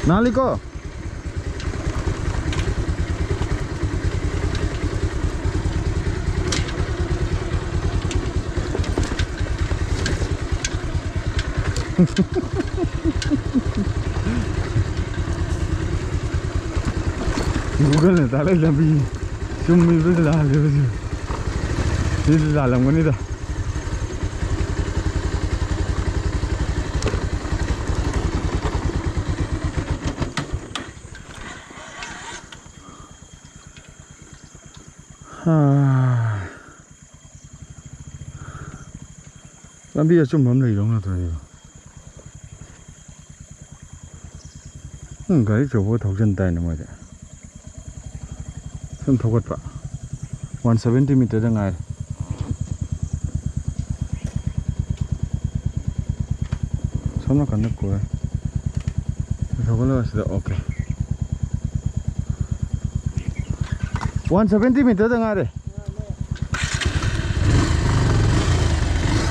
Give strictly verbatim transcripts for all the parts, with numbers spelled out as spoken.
ꯅꯥꯜꯂꯤꯀꯣ? Google-ꯅ ꯇꯥꯛꯂꯛꯏ ꯂꯝꯕꯤ ꯆꯨꯝꯃꯤꯕ꯭ꯔꯥ ꯂꯥꯜꯂꯤꯕ꯭ꯔꯥ ꯁꯤ? ꯁꯤꯗꯤ ꯂꯥꯜꯂꯝꯒꯅꯤꯗ꯫ ꯍꯥ꯫ ꯂꯝꯕꯤ ꯑꯆꯨꯝꯕ ꯑꯃ ꯂꯩꯗꯧ ꯅꯠꯇ꯭ꯔꯣ ꯁꯤꯕꯣ? ꯎꯝ, ꯒꯥꯔꯤ ꯑꯆꯧꯕ ꯊꯧꯖꯤꯟ ꯇꯥꯏꯅꯦ ꯃꯣꯏꯗꯤ꯫ ꯁꯨꯝ ꯊꯧꯒꯠꯄ꯫ One seventy meter-ꯗ ꯉꯥꯏꯔꯦ꯫ ꯁꯣꯝ ꯅꯥꯀꯟꯗ ꯀꯣꯏ꯫ ꯊꯧꯒꯠꯂꯒ ꯁꯤꯗ, okay꯫ One seventy meter-ꯗ ꯉꯥꯏꯔꯦ꯫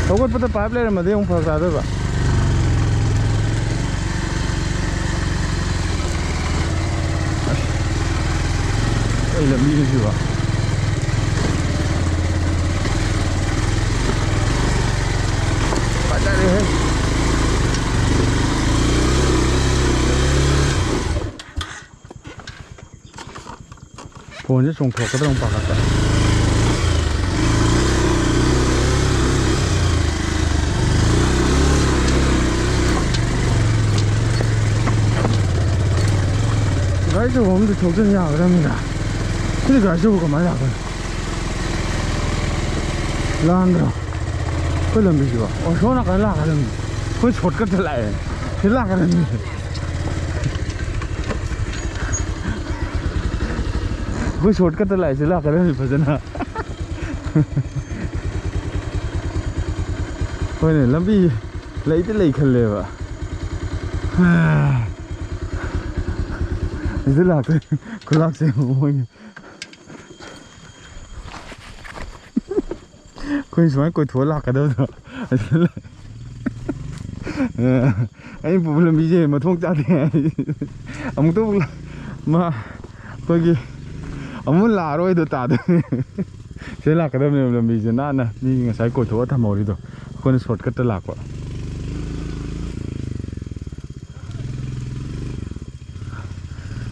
ꯊꯧꯒꯠꯄꯗ pipe ꯂꯩꯔꯝꯃꯗꯤ ꯑꯃꯨꯛ ꯐꯔꯛ ꯇꯥꯗꯣꯏꯕ꯫ ꯑꯁ, ꯀꯩ ꯂꯝꯕꯤꯅꯣ ꯁꯤꯕꯣ? ꯐꯖꯔꯦꯍꯦ꯫ Phone-ꯁꯦ ꯆꯣꯡꯊꯣꯛꯀꯗ꯭ꯔꯥ ꯑꯃꯨꯛ ꯄꯥꯈꯠꯄ꯫ ꯒꯥꯔꯤ ꯑꯆꯧꯕ ꯑꯃꯗꯤ ꯊꯧꯖꯤꯟ ꯌꯥꯒꯗꯕꯅꯤꯗ꯫ ꯁꯤꯗꯤ ꯒꯥꯔꯤ ꯑꯆꯧꯕ ꯀꯃꯥꯏꯅ ꯂꯥꯛꯀꯅꯤ? ꯂꯥꯟꯗ꯭ꯔꯣ? ꯑꯩꯈꯣꯏ ꯂꯝꯕꯤꯁꯤꯕꯣ? ꯑꯣ, ꯁꯣꯝ ꯅꯥꯀꯟ ꯂꯥꯛꯀꯗꯕꯅꯤ꯫ ꯑꯩꯈꯣꯏ shortcut-ꯇ ꯂꯥꯛꯑꯦ꯫ ꯁꯤ ꯂꯥꯛꯀꯗꯕꯅꯤ꯫ ꯑꯩꯈꯣꯏ shortcut-ꯇ ꯂꯥꯛꯏꯁꯦ ꯂꯥꯛꯀꯗꯕꯅꯤ ꯐꯖꯅ꯫ ꯍꯣꯏꯅꯦ, ꯂꯝꯕꯤ ꯂꯩꯗꯤ ꯂꯩ ꯈꯜꯂꯦꯕ꯫ ꯁꯤꯗ ꯂꯥꯛꯇꯣꯏ ꯈꯨꯂꯥꯛꯁꯦ ꯃꯣꯏꯅ꯫ ꯑꯩꯈꯣꯏꯅ ꯁꯨꯃꯥꯏꯅ ꯀꯣꯏꯊꯣꯛꯑ ꯂꯥꯛꯀꯗꯕꯗꯣ꯫ ꯑꯩꯅ ꯄꯨꯕ ꯂꯝꯕꯤꯁꯦ ꯃꯊꯣꯡ ꯆꯥꯗꯦ ꯍꯥꯏ꯫ ꯑꯃꯨꯛꯇ ꯃꯥ ꯑꯩꯈꯣꯏꯒꯤ ꯑꯃꯨꯛ ꯂꯥꯛꯑꯔꯣꯏꯗꯣ ꯇꯥꯗꯣꯏꯅꯦ꯫ ꯁꯤꯗ ꯂꯥꯛꯀꯗꯕꯅꯦꯕ ꯂꯝꯕꯤꯁꯦ ꯅꯥꯟꯅ ꯃꯤ ꯉꯁꯥꯏ ꯀꯣꯏꯊꯣꯛꯑ ꯊꯝꯍꯧꯔꯤꯗꯣ꯫ ꯑꯩꯈꯣꯏꯅ ꯁꯣꯔꯠꯀꯠꯇ ꯂꯥꯛꯄ꯫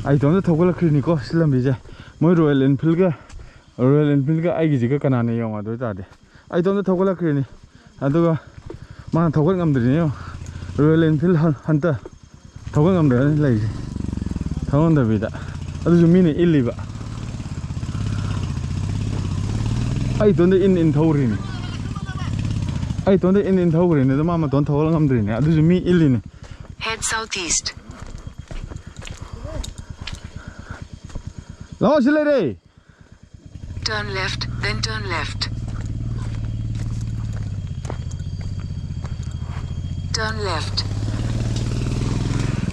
ꯑꯩ ꯏꯇꯣꯝꯇ ꯊꯧꯒꯠꯂꯛꯈ꯭ꯔꯤꯅꯤꯀꯣ ꯁꯤ ꯂꯝꯕꯤꯁꯦ꯫ ꯃꯣꯏ ꯔꯣꯌꯦꯜ ꯏꯟꯐꯤꯜꯒ ꯔꯣꯌꯦꯜ ꯏꯟꯐꯤꯜꯒ ꯑꯩꯒꯤꯁꯤꯒ ꯀꯅꯥꯅ ꯌꯦꯡꯉꯣ ꯑꯗꯨ ꯑꯣꯏ ꯇꯥꯔꯗꯤ꯫ ꯑꯩ ꯏꯇꯣꯝꯇ ꯊꯧꯒꯠꯂꯛꯈ꯭ꯔꯤꯅꯤ꯫ ꯑꯗꯨꯒ ꯃꯥꯅ ꯊꯧꯒꯠ ꯉꯝꯗ꯭ꯔꯤꯅꯦ ꯌꯦꯡꯉꯣ꯫ ꯔꯣꯌꯦꯜ ꯏꯟꯐꯤꯜ ꯍꯟ-, ꯍꯟꯇꯔ ꯊꯧꯒꯠ ꯉꯝꯗ꯭ꯔꯦꯅ ꯂꯩꯔꯤꯁꯦ꯫ ꯊꯧꯉꯝꯗꯕꯤꯗ꯫ ꯑꯗꯨꯁꯨ ꯃꯤꯅ ꯏꯜꯂꯤꯕ꯫ ꯑꯩ ꯏꯇꯣꯝꯗ ꯏꯟ ꯏꯟ ꯊꯧꯈ꯭ꯔꯤꯅꯤ꯫ ꯑꯩ ꯏꯇꯣꯝꯗ ꯏꯟ ꯏꯟ ꯊꯧꯈ꯭ꯔꯤꯅꯤ꯫ ꯑꯗꯣ ꯃꯥ ꯃꯇꯣꯟ ꯊꯧꯒꯠ ꯉꯝꯗ꯭ꯔꯤꯅꯦ꯫ ꯑꯗꯨꯁꯨ ꯃꯤ ꯏꯜꯂꯤꯅꯤ꯫ Head southeast. ꯂꯥꯛꯑꯣ ꯁꯤ ꯂꯩꯔꯦ꯫ Turn left, then turn left. Turn left.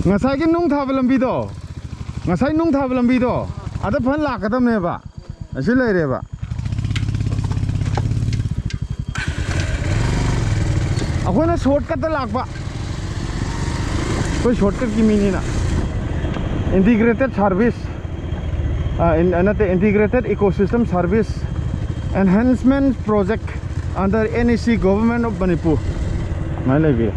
ꯉꯁꯥꯏꯒꯤ ꯅꯨꯡ ꯊꯥꯕ ꯂꯝꯕꯤꯗꯣ, ꯉꯁꯥꯏ ꯅꯨꯡ ꯊꯥꯕ ꯂꯝꯕꯤꯗꯣ ꯑꯗ ꯐꯟ ꯂꯥꯛꯀꯗꯕꯅꯦꯕ꯫ ꯑꯁꯤ ꯂꯩꯔꯦꯕ꯫ ꯑꯩꯈꯣꯏꯅ ꯁꯣꯔꯠꯀꯠꯇ ꯂꯥꯛꯄ꯫ ꯑꯩꯈꯣꯏ ꯁꯣꯔꯠꯀꯠꯀꯤ ꯃꯤꯅꯤꯅ꯫ Integrated service, ꯑ, ꯏꯟ-, ꯅꯠꯇꯦ, Integrated Ecosystem Service Enhancement Project under N E C Government of Manipur꯫ ꯁꯨꯃꯥꯏꯅ ꯂꯩꯕꯤꯔꯦ꯫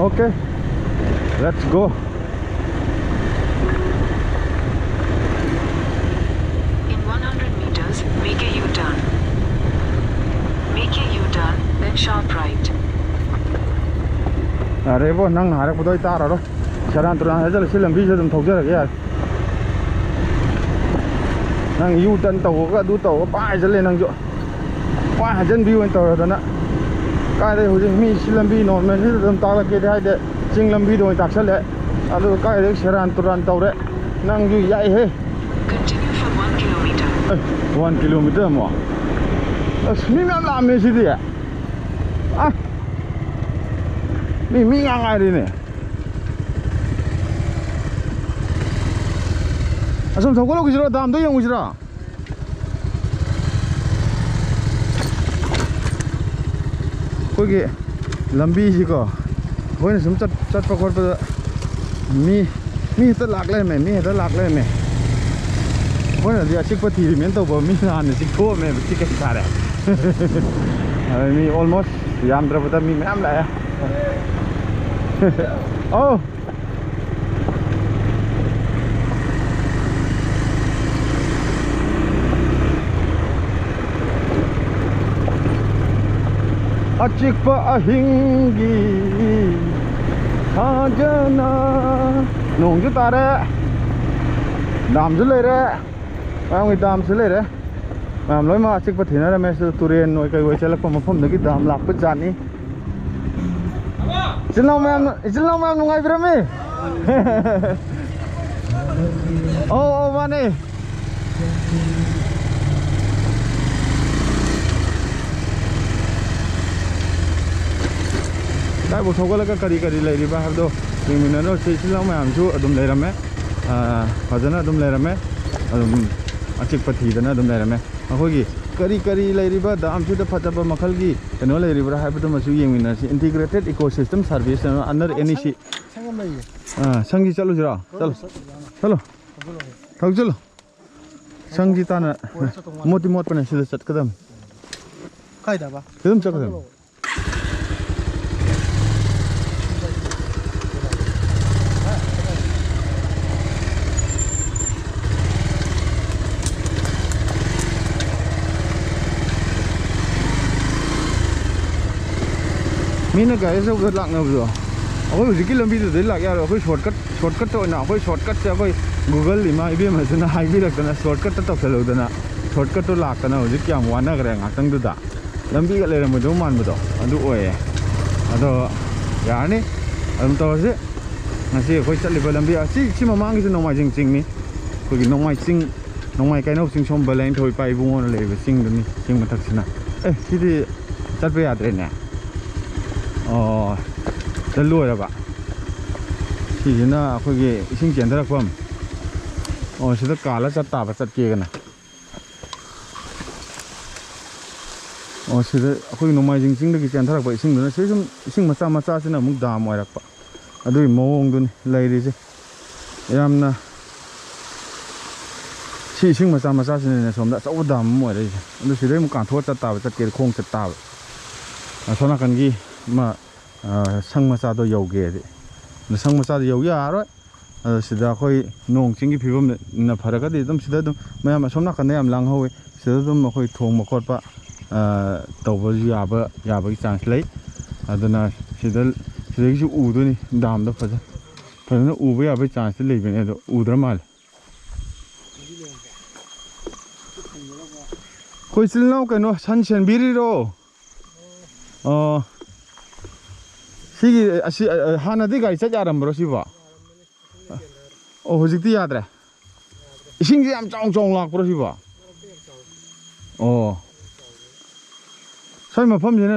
Okay, let's go. In one hundred meters, make a U-turn. Make a U-turn, then sharp right. ꯌꯥꯔꯦꯕꯣ, ꯅꯪꯅ ꯍꯥꯏꯔꯛꯄꯗꯣ ꯑꯩ ꯇꯥꯔꯔꯣꯏ꯫ ꯁꯦꯔꯥꯟ ꯇꯨꯔꯥꯟ ꯍꯥꯏꯖꯜꯂ, ꯁꯤ ꯂꯝꯕꯤꯁꯤꯗ ꯑꯗꯨꯝ ꯊꯧꯖꯔꯒꯦ ꯌꯥꯔꯦ꯫ ꯅꯪ ꯌꯨ ꯇꯟ ꯇꯧꯕꯒ ꯑꯗꯨ ꯇꯧꯕꯒ ꯄꯥꯏ ꯍꯥꯏꯖꯜꯂꯦ ꯅꯪꯁꯨ꯫ ꯄꯥꯏ ꯍꯥꯏꯖꯟꯕꯤ ꯑꯣꯏꯅ ꯇꯧꯔꯗꯅ꯫ ꯀꯥꯏꯗꯩ ꯍꯧꯖꯤꯛ ꯃꯤ ꯁꯤ ꯂꯝꯕꯤ ꯅꯣꯔꯃꯦꯜꯁꯤꯗ ꯑꯗꯨꯝ ꯇꯥꯛꯂꯛꯀꯦꯗꯤ ꯍꯥꯏꯗꯦ꯫ ꯆꯤꯡ ꯂꯝꯕꯤꯗ ꯑꯣꯏꯅ ꯇꯥꯛꯁꯜꯂꯦ꯫ ꯑꯗꯨ ꯀꯥꯏꯗꯩ ꯁꯦꯔꯥꯟ ꯇꯨꯔꯥꯟ ꯇꯧꯔꯦ꯫ ꯅꯪꯁꯨ ꯌꯥꯏꯍꯦ꯫ Continue for one kilometer. A, one kilometre ꯑꯃꯨꯛ? ꯑꯁ, ꯃꯤ ꯃꯌꯥꯝ ꯂꯥꯛꯑꯝꯃꯦ ꯁꯤꯗꯤ꯫ ꯑ, ꯃꯤ, ꯃꯤ ꯉꯥꯛ ꯉꯥꯏꯔꯦꯅꯦ꯫ ꯑꯁꯣꯝ ꯊꯧꯒꯠꯂꯨꯈꯤꯁꯤꯔꯣ? ꯗꯥꯝꯗꯣ ꯌꯦꯡꯉꯨꯁꯤꯔꯣ? ꯑꯩꯈꯣꯏꯒꯤ ꯂꯝꯕꯤꯁꯤꯀꯣ, ꯑꯩꯈꯣꯏꯅ ꯁꯨꯝ ꯆꯠ-, ꯆꯠꯄ ꯈꯣꯠꯄꯗ ꯃꯤ, ꯃꯤ ꯍꯦꯛꯇ ꯂꯥꯛ ꯂꯩꯔꯝꯃꯦ, ꯃꯤ ꯍꯦꯛꯇ ꯂꯥꯛ ꯂꯩꯔꯝꯃꯦ꯫ ꯑꯩꯈꯣꯏꯅꯗꯤ ꯑꯆꯤꯛꯄ ꯊꯤꯔꯤꯃꯦꯅ ꯇꯧꯕ, ꯃꯤ ꯍꯥꯟꯅ ꯆꯤꯛꯊꯣꯛꯑꯝꯃꯦꯕ, ꯁꯤ ꯀꯩ ꯇꯥꯔꯦ꯫ ꯑꯗ ꯃꯤ almost ꯌꯥꯝꯗ꯭ꯔꯕꯗ ꯃꯤ ꯃꯌꯥꯝ ꯂꯥꯛꯑꯦ꯫ ꯑꯧ꯫ ꯑꯆꯤꯛꯄ ꯑꯍꯤꯡꯒꯤ ꯁꯥꯖꯅ꯫ ꯅꯣꯡꯁꯨ ꯇꯥꯔꯦ, ꯗꯥꯝꯁꯨ ꯂꯩꯔꯦ, ꯃꯌꯥꯝꯒꯤ ꯗꯥꯝꯁꯨ ꯂꯩꯔꯦ꯫ ꯃꯌꯥꯝ ꯂꯣꯏꯅꯃꯛ ꯑꯆꯤꯛꯄ ꯊꯤꯅꯔꯝꯃꯦ꯫ ꯁꯤꯗ ꯇꯨꯔꯦꯟ ꯑꯣꯏ ꯀꯩ ꯑꯣꯏ ꯆꯦꯜꯂꯛꯄ ꯃꯐꯝꯗꯒꯤ ꯗꯥꯝ ꯂꯥꯛꯄ ꯖꯥꯠꯅꯤ꯫ ꯏꯆꯤꯜ ꯏꯅꯥꯎ ꯃꯌꯥꯝ, ꯏꯆꯤꯜ ꯏꯅꯥꯎ ꯃꯌꯥꯝ ꯅꯨꯡꯉꯥꯏꯕꯤꯔꯝꯃꯤ? ꯑꯧ, ꯑꯧ, ꯃꯥꯅꯦ꯫ ꯀꯥꯏꯕꯧ ꯊꯧꯒꯠꯂꯒ ꯀꯔꯤ ꯀꯔꯤ ꯂꯩꯔꯤꯕ ꯍꯥꯏꯕꯗꯣ ꯌꯦꯡꯃꯤꯟꯅꯔꯨꯁꯤ꯫ ꯏꯆꯤꯜ ꯏꯅꯥꯎ ꯃꯌꯥꯝꯁꯨ ꯑꯗꯨꯝ ꯂꯩꯔꯝꯃꯦ꯫ ꯑꯥ, ꯐꯖꯅ ꯑꯗꯨꯝ ꯂꯩꯔꯝꯃꯦ꯫ ꯑꯗꯨꯝ ꯑꯆꯤꯛꯄ ꯊꯤꯗꯅ ꯑꯗꯨꯝ ꯂꯩꯔꯝꯃꯦ꯫ ꯑꯩꯈꯣꯏꯒꯤ ꯀꯔꯤ ꯀꯔꯤ ꯂꯩꯔꯤꯕ ꯗꯥꯝꯁꯤꯗ ꯐꯖꯕ ꯃꯈꯜꯒꯤ ꯀꯩꯅꯣ ꯂꯩꯔꯤꯕ꯭ꯔꯥ ꯍꯥꯏꯕꯗꯨꯃꯁꯨ ꯌꯦꯡꯃꯤꯟꯅꯁꯤ꯫ Integrated Ecosystem Service under N E C꯫ ꯁꯪ ꯑꯃ ꯂꯩꯌꯦ꯫ ꯑꯥ, ꯁꯪꯁꯤ ꯆꯠꯂꯨꯁꯤꯔꯣ? ꯆꯠꯂꯣ꯫ ꯆꯠꯂꯨꯁꯤ ꯂꯥꯛꯑꯣ꯫ ꯆꯠꯂꯣ꯫ ꯊꯧꯖꯤꯜꯂꯣ꯫ ꯊꯧꯖꯤꯜꯂꯣ꯫ ꯁꯪꯁꯤ ꯇꯥꯅ꯫ ꯀꯣꯏꯔ ꯆꯠꯇꯧ ꯃꯥꯜꯂꯦ꯫ ꯃꯣꯠꯇꯤ ꯃꯣꯠꯄꯅꯦ, ꯁꯤꯗ ꯆꯠꯀꯗꯕꯅꯤ꯫ ꯀꯥꯏꯗꯕ? ꯁꯤꯗ ꯑꯗꯨꯝ ꯆꯠꯀꯗꯕꯅꯤ꯫ ꯃꯤꯅ ꯒꯥꯔꯤ ꯑꯆꯧꯕꯗ ꯂꯥꯛꯅꯕꯗꯣ, ꯑꯩꯈꯣꯏ ꯍꯧꯖꯤꯛꯀꯤ ꯂꯝꯕꯤꯗꯨꯗꯩ ꯂꯥꯛ ꯌꯥꯔꯣꯏ꯫ ꯑꯩꯈꯣꯏ shortcut, shortcutꯇ ꯑꯣꯏꯅ, ꯑꯩꯈꯣꯏ shortcutꯁꯦ ꯑꯩꯈꯣꯏ Google ꯏꯃꯥ ꯏꯕꯦꯝꯃꯁꯤꯅ ꯍꯥꯏꯕꯤꯔꯛꯇꯅ shortcutꯇ ꯇꯧꯁꯜꯂꯨꯗꯅ, shortcutꯇꯣ ꯂꯥꯛꯇꯅ ꯍꯧꯖꯤꯛ ꯌꯥꯝ ꯋꯥꯅꯈ꯭ꯔꯦ ꯉꯥꯛꯇꯪꯗꯨꯗ꯫ ꯂꯝꯕꯤꯒ ꯂꯩꯔꯝꯃꯣꯏꯗꯧ ꯃꯥꯟꯕꯗꯣ ꯑꯗꯨ ꯑꯣꯏꯌꯦ꯫ ꯑꯗꯣ ꯌꯥꯔꯅꯤ, ꯑꯗꯨꯝ ꯇꯧꯔꯁꯤ꯫ ꯉꯁꯤ ꯑꯩꯈꯣꯏ ꯆꯠꯂꯤꯕ ꯂꯝꯕꯤ ꯑꯁꯤ, ꯁꯤ ꯃꯃꯥꯡꯒꯤꯁꯦ ꯅꯣꯡꯃꯥꯏꯖꯤꯡ ꯆꯤꯡꯅꯤ꯫ ꯑꯩꯈꯣꯏꯒꯤ ꯅꯣꯡꯃꯥꯏ ꯆꯤꯡ, ꯅꯣꯡꯃꯥꯏ ꯀꯩꯅꯧ ꯆꯤꯡ ꯁꯣꯝ ꯕꯂꯦꯟꯊꯣꯏ ꯏꯄꯥ ꯏꯕꯨꯡꯉꯣꯅ ꯂꯩꯕ ꯆꯤꯡꯗꯨꯅꯤ, ꯆꯤꯡ ꯃꯊꯛꯁꯤꯅ꯫ ꯑꯦ, ꯁꯤꯗꯤ ꯆꯠꯄ ꯌꯥꯗ꯭ꯔꯦꯅꯦ꯫ ꯑꯣ, ꯁꯤꯗ ꯂꯣꯏꯔꯕ꯫ ꯁꯤꯁꯤꯅ ꯑꯩꯈꯣꯏꯒꯤ ꯏꯁꯤꯡ ꯆꯦꯟꯊꯔꯛꯐꯝ꯫ ꯑꯣ, ꯁꯤꯗ ꯀꯥꯜꯂ ꯆꯠ ꯇꯥꯕ, ꯆꯠꯀꯦꯒꯅ꯫ ꯑꯣ, ꯁꯤꯗ ꯑꯩꯈꯣꯏ ꯅꯣꯡꯃꯥꯏꯖꯤꯡ ꯆꯤꯡꯗꯒꯤ ꯆꯦꯟꯊꯔꯛꯄ ꯏꯁꯤꯡꯗꯨꯅ ꯁꯤ ꯁꯨꯝ ꯏꯁꯤꯡ ꯃꯆꯥ ꯃꯆꯥꯁꯤꯅ ꯑꯃꯨꯛ ꯗꯥꯝ ꯑꯣꯏꯔꯛꯄ, ꯑꯗꯨꯒꯤ ꯃꯑꯣꯡꯗꯨꯅꯤ ꯂꯩꯔꯤꯁꯦ꯫ ꯌꯥꯝꯅ ꯁꯤ ꯏꯁꯤꯡ ꯃꯆꯥ ꯃꯆꯥꯁꯤꯅꯅꯦ ꯁꯣꯝꯗ ꯑꯆꯧꯕ ꯗꯥꯝ ꯑꯃ ꯑꯣꯏꯔꯛꯏꯁꯦ꯫ ꯑꯗꯨ ꯁꯤꯗꯩ ꯑꯃꯨꯛ ꯀꯥꯟꯊꯣꯛꯑ ꯆꯠ ꯇꯥꯕ, ꯆꯠꯀꯦꯗꯤ ꯈꯣꯡ ꯆꯠ ꯇꯥꯕ꯫ ꯑꯁꯣꯝ ꯅꯥꯀꯟꯒꯤ ꯑꯃ, ꯑ, ꯁꯪ ꯃꯆꯥꯗꯣ ꯌꯧꯒꯦꯗꯤ꯫ ꯑꯗꯨ ꯁꯪ ꯃꯆꯥꯗꯣ ꯌꯧ ꯌꯥꯔꯔꯣꯏ꯫ ꯑꯗꯣ ꯁꯤꯗ ꯑꯩꯈꯣꯏ ꯅꯣꯡ ꯆꯤꯡꯒꯤ ꯐꯤꯕꯝꯅ ꯐꯔꯒꯗꯤ ꯑꯗꯨꯝ ꯁꯤꯗ ꯑꯗꯨꯝ ꯃꯌꯥꯝ ꯑꯁꯣꯝ ꯅꯥꯀꯟꯗ ꯌꯥꯝ ꯂꯥꯡꯍꯧꯋꯤ꯫ ꯁꯤꯗ ꯑꯗꯨꯝ ꯑꯩꯈꯣꯏ ꯊꯣꯡꯕ ꯈꯣꯠꯄ, ꯑ, ꯇꯧꯕꯁꯨ ꯌꯥꯕ, ꯌꯥꯕꯒꯤ ꯆꯥꯟꯁ ꯂꯩ꯫ ꯑꯗꯨꯅ ꯁꯤꯗ, ꯁꯤꯗꯒꯤꯁꯨ ꯎꯗꯣꯏꯅꯤ ꯗꯥꯝꯗꯣ ꯐꯖ-, ꯐꯖꯅ ꯎꯕ ꯌꯥꯕꯒꯤ ꯆꯥꯟꯁꯇꯤ ꯂꯩꯕꯅꯦ, ꯑꯗꯣ ꯎꯗ꯭ꯔ ꯃꯥꯜꯂꯦ꯫ ꯑꯩꯈꯣꯏ ꯏꯆꯤꯜ ꯏꯅꯥꯎ ꯀꯩꯅꯣ ꯁꯟ ꯁꯦꯟꯕꯤꯔꯤꯔꯣ? ꯑꯣ, ꯁꯤꯒꯤ ꯑꯁꯤ, ꯑ, ꯑ, ꯍꯥꯟꯅꯗꯤ ꯒꯥꯔꯤ ꯆꯠ ꯌꯥꯔꯝꯕ꯭ꯔꯣ ꯁꯤꯕꯣ? ꯑꯣ, ꯍꯧꯖꯤꯛꯇꯤ ꯌꯥꯗ꯭ꯔꯦ꯫ ꯏꯁꯤꯡꯁꯦ ꯌꯥꯝ ꯆꯥꯎ ꯆꯥꯎ ꯂꯥꯛꯄ꯭ꯔꯣ ꯁꯤꯕꯣ? ꯑꯣ, ꯁ꯭ꯋꯥꯏ ꯃꯐꯝꯁꯤꯅ